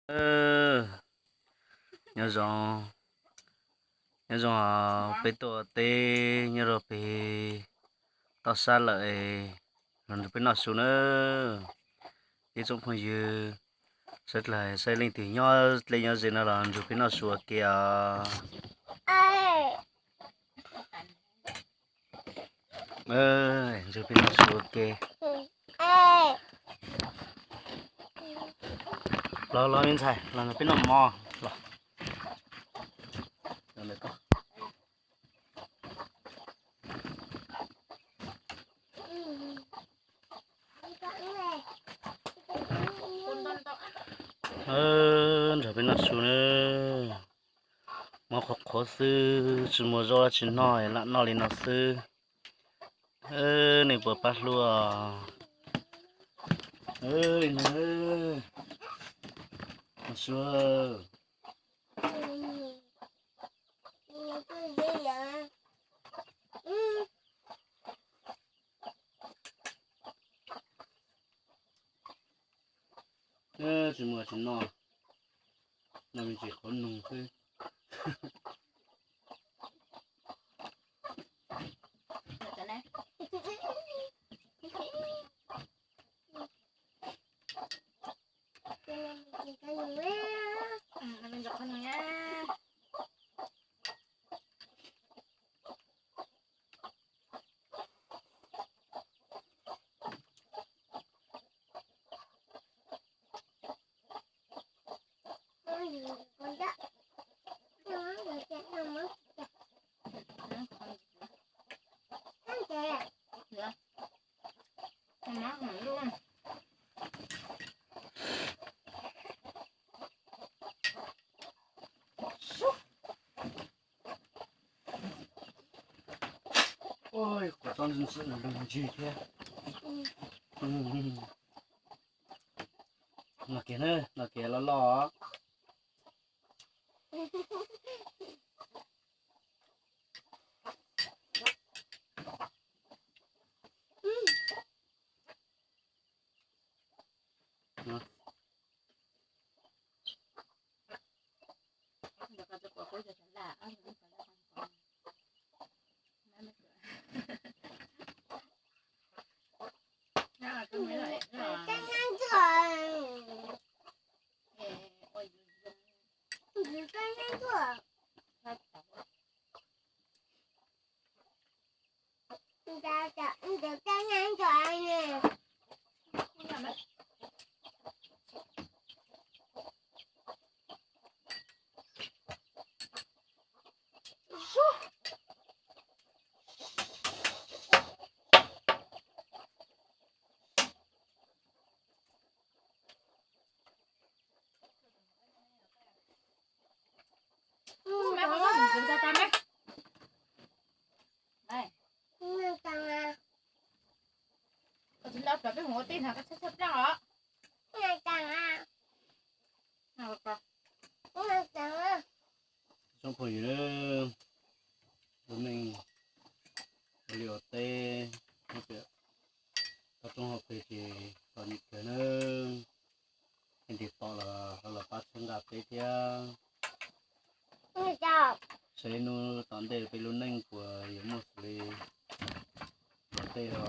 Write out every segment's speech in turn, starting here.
Nyob zoo, nyob zoo, peb tuaj teb nyob rau pem toj sab lawm, los nrog peb noj su na. Ib tsoom phooj ywg, saib dlawg saib leej twg nyob dlej nyob ze no los nrog peb noj su ua ke os. Nrog peb noj su ua ke. Los los me ntxhais, los nrog peb noj mov los. Nrog peb noj su na. Mov qhuav qhuav xwb, tsis muaj zaub tsis noj, lam noj li no xwb. Nej puas pab hlub os? Li no, noj su. Tsis muaj tsis noj, noj me ntsis qhuav nug xwb. Ua, kuv txob ntxim ntxim ntsig thiab. Noj kiag na, noj kiag loj loj. Tsoom phooj ywg, lub neej ua liaj ua teb, toj roob hauv pes ces txom nyem kawg nawb. Leej twg pom los ho los pab txhawb nqa peb thiab. Saib hnub tom ntej peb lub neej puas yuav muaj xws li luag tej os.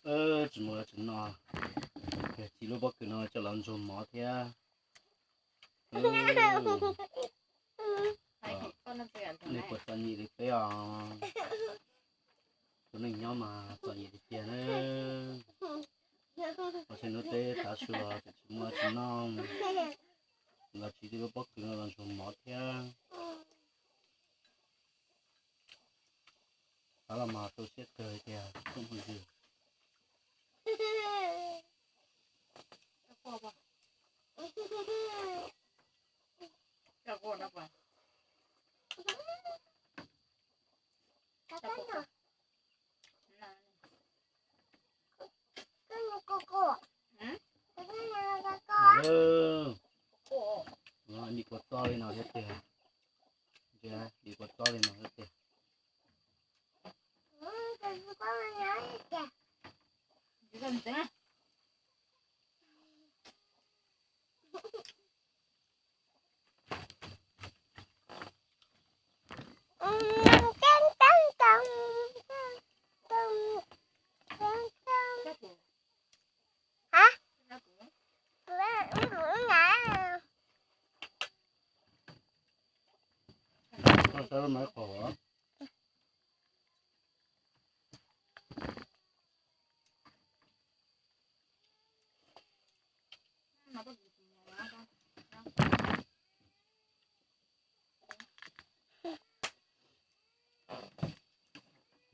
Tsis mus tsis noj, ci lub pob kws no coj los ntxuag mov thiab. Nej puas txom nyem li peb os? Tus neeg nyob mas txom nyem tiag tiag na. Ua tshais hnub teb tav su los tseem tsis muaj tsis noj, los ci lub pob kws no los ntxuag mov thiab. Tab los mas tu siab kawg tiag tsoom phooj ywg. Dim kua txob li no thiab tiag. Dim kua txob li no thiab tiag.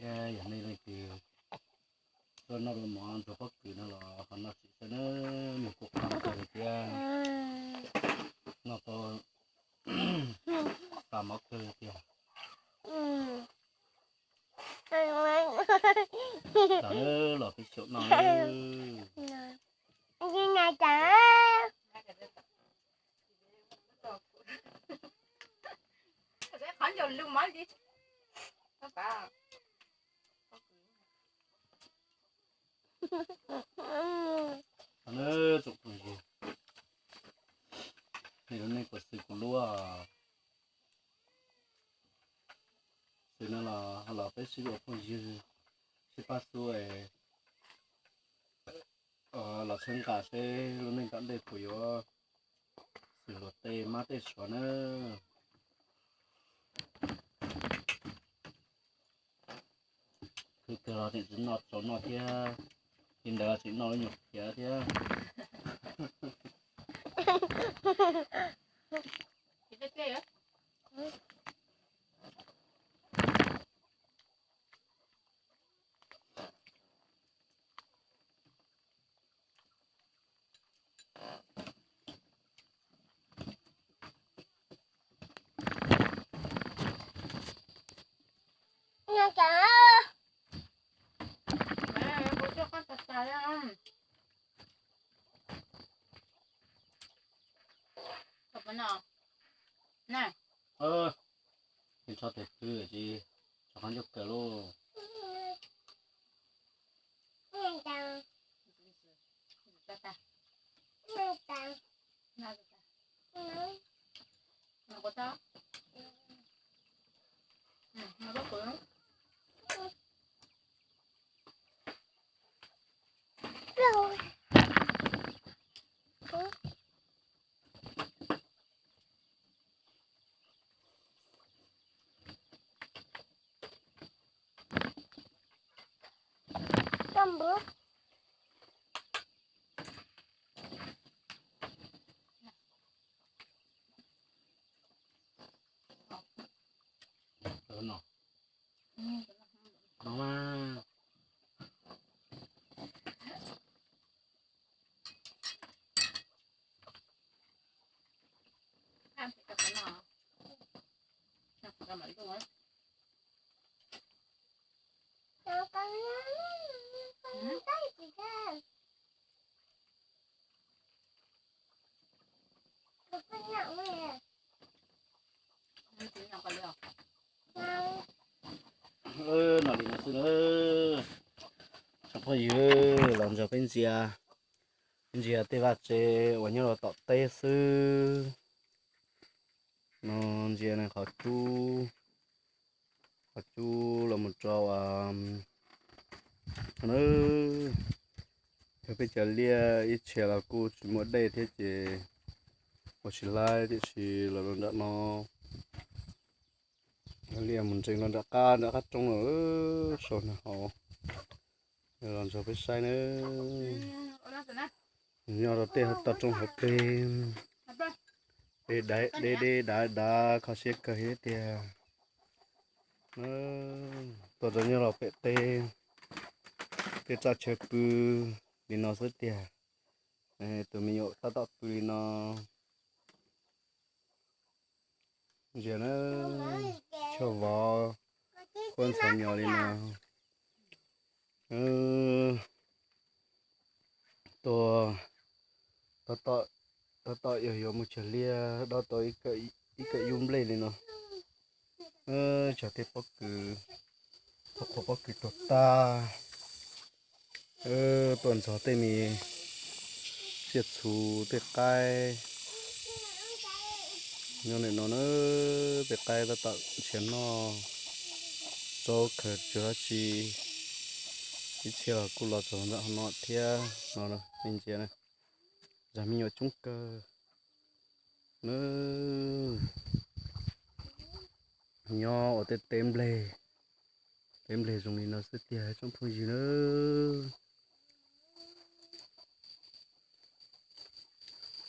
Thiab yog nej leej twg tuaj noj lub mov ntxuag pob kws no los ho noj sim xwb na, nws kuj qab kawg thiab, noj tau tas mov kawg tiag. Los los peb xyaum noj. Tsoom phooj ywg, nej lub neej puas xwm kuv lub? Xwm no los ho los peb sib ua phooj ywg, sib pab xub, los txhawb nqa seb lub neej tom ntej puas yuav xwm luag tej mab tej suav na. Khwv kawg los tseem tsis noj tsaus noj thiab, li ntawd los tseem noj lub nyuag khiav thiab. Tso tes twg tsis tso qab ncauj kawg lauj. No li no xwb na. Tsoom phooj ywg, los nrog peb ntsia, ntsia tej vaj tse uas nyob rau tom teb xwb. No ntsia qhov cub, qhov cub los mus rau uas No na, yog peb cov liaj ib txhia los kuj tsis muaj dej thiab ces ua tsis laib, tiam sis los rau nram no, liaj mus ntsees rau nram qab, nram qab roob lawm, sau nag hauv. Los nrog peb saib nawb. Nyob rau tej toj roob hauv pes, deb deb dav dav kho siab kawg thiab tiag. Tuaj rau nyob los pem tej, tej txaj chaw pw li no xwb tiag. Tus me nyuam tab tom pw li no. Ntsia na, tshuaj vov, khuab ntxhov nyos li no. Tua, tab tom yog yuav mus tsawg liaj dob tau ib kawm yub nplej li no. Tsam tej pob kws, qhov pob kws tuag tag. Tuaj ntxog tej me tsiaj txhu, tej qaib. Nyob ntawm no na, tej qaib tab tom nrhiav noj, tsaub khaws tsuag dab tsi. Ib txhia los kuj los txog ntawm no thiab no, nej ntsia na, zag me nyuam coob kawg na. Nyob ua tej teb nplej, teb nplej zoo li no xwb tiag tsoom phooj ywg na.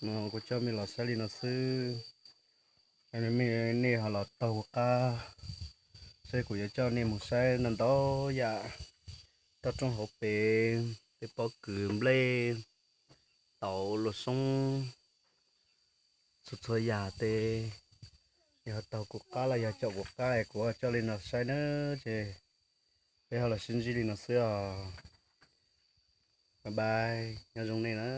No kuv coj mej los saib li no xwb. Nej ho los taug kuv qab, saib kuv yuav coj nej mus saib ntau ntau yam toj roob hauv pes, tej pob kws, nplej, tauv, luag soob, txhua txhua yam tes. Yog taug kuv qab los yog caum kuv qab es kuv coj li no saib na, ces peb ho los sib ntsib li no xwb os. Bye bye, nyob zoo nej na.